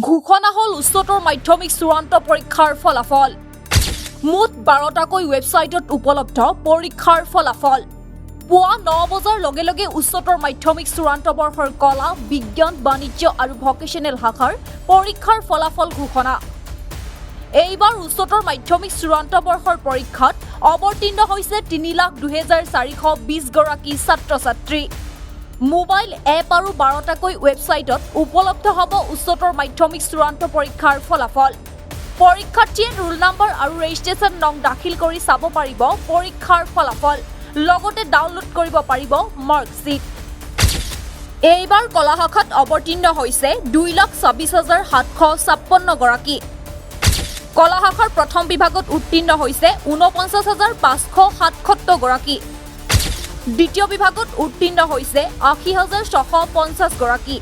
ঘোষণা হ'ল উচ্চতৰ মাধ্যমিক চূড়ান্ত পৰীক্ষাৰ ফলাফল। মুঠ 12টাকৈ ৱেবছাইটত উপলব্ধ পৰীক্ষাৰ ফলাফল। পুৱা 9 বজাৰ লগে লগে উচ্চতৰ মাধ্যমিক চূড়ান্ত বৰ্ষৰ কলা, বিজ্ঞান, বাণিজ্য আৰু ভকেশ্যনেল শাখাৰ পৰীক্ষাৰ ফলাফল ঘোষণা। এইবাৰ উচ্চতৰ মাধ্যমিক চূড়ান্ত বৰ্ষৰ পৰীক্ষাত অৱতীৰ্ণ হৈছে 3,02,420 গৰাকী ছাত্ৰ ছাত্ৰী। মোবাইল এপ আৰু 12টাকৈ ৱেবছাইটত উপলব্ধ হ'ব উচ্চতৰ মাধ্যমিক চূড়ান্ত পৰীক্ষাৰ ফলাফল। পৰীক্ষাৰ্থীয়ে ৰোল নম্বৰ আৰু ৰেজিষ্ট্ৰেশ্যন নং দাখিল কৰি চাব পাৰিব পৰীক্ষাৰ ফলাফল, লগতে ডাউনলোড কৰিব পাৰিব মাৰ্কশ্বিট। এইবাৰ কলা শাখাত অৱতীৰ্ণ হৈছে 2,26,756 গৰাকী। কলা শাখাৰ প্ৰথম বিভাগত উত্তীৰ্ণ হৈছে 49,577 গৰাকী। দ্বিতীয় বিভাগত উত্তীৰ্ণ হৈছে 80,650 গৰাকী।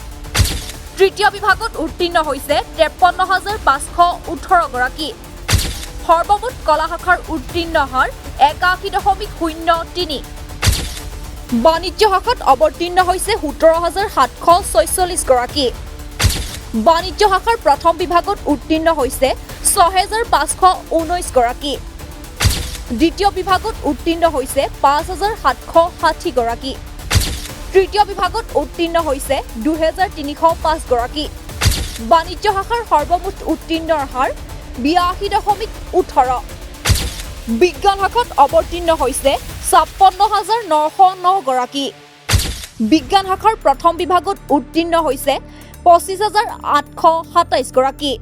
তৃতীয় বিভাগত উত্তীৰ্ণ হৈছে 53,518 গৰাকী। সৰ্বমুঠ কলা শাখাৰ উত্তীৰ্ণ হাৰ 81.03। বাণিজ্য শাখাত অৱতীৰ্ণ হৈছে 17,746 গৰাকী। বাণিজ্য শাখাৰ প্ৰথম বিভাগত উত্তীৰ্ণ হৈছে 6519 গৰাকী। দ্বিতীয় বিভাগত উত্তীৰ্ণ হৈছে 5760 গৰাকী। তৃতীয় বিভাগত উত্তীৰ্ণ হৈছে 2305 গৰাকী। বাণিজ্য শাখাৰ সৰ্বমুঠ উত্তীৰ্ণৰ হাৰ 82.18। বিজ্ঞান শাখাত অৱতীৰ্ণ হৈছে 56,909 গৰাকী। বিজ্ঞান শাখাৰ প্ৰথম বিভাগত উত্তীৰ্ণ হৈছে 25,827 গৰাকী।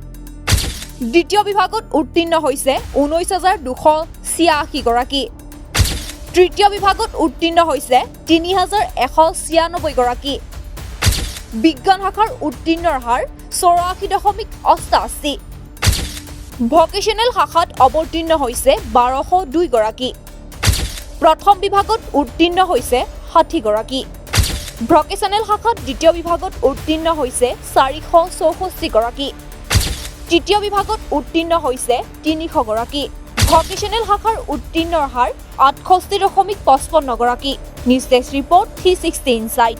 দ্বিতীয় বিভাগত উত্তীৰ্ণ হৈছে 19,286 গৰাকী। তৃতীয় বিভাগত উত্তীৰ্ণ হৈছে 3196 গৰাকী। বিজ্ঞান শাখাৰ উত্তীৰ্ণৰ হাৰ 84.88। ভকেশ্যনেল শাখাত অৱতীৰ্ণ হৈছে 1202 গৰাকী। প্ৰথম বিভাগত উত্তীৰ্ণ হৈছে 60 গৰাকী। ভকেশ্যনেল শাখাত দ্বিতীয় বিভাগত উত্তীৰ্ণ হৈছে 464 গৰাকী। তৃতীয় বিভাগত উত্তীৰ্ণ হৈছে 300 গৰাকী। ভকেশ্যনেল শাখাৰ উত্তীৰ্ণৰ হাৰ 68.55 গৰাকী। News desk report, 360 Insight.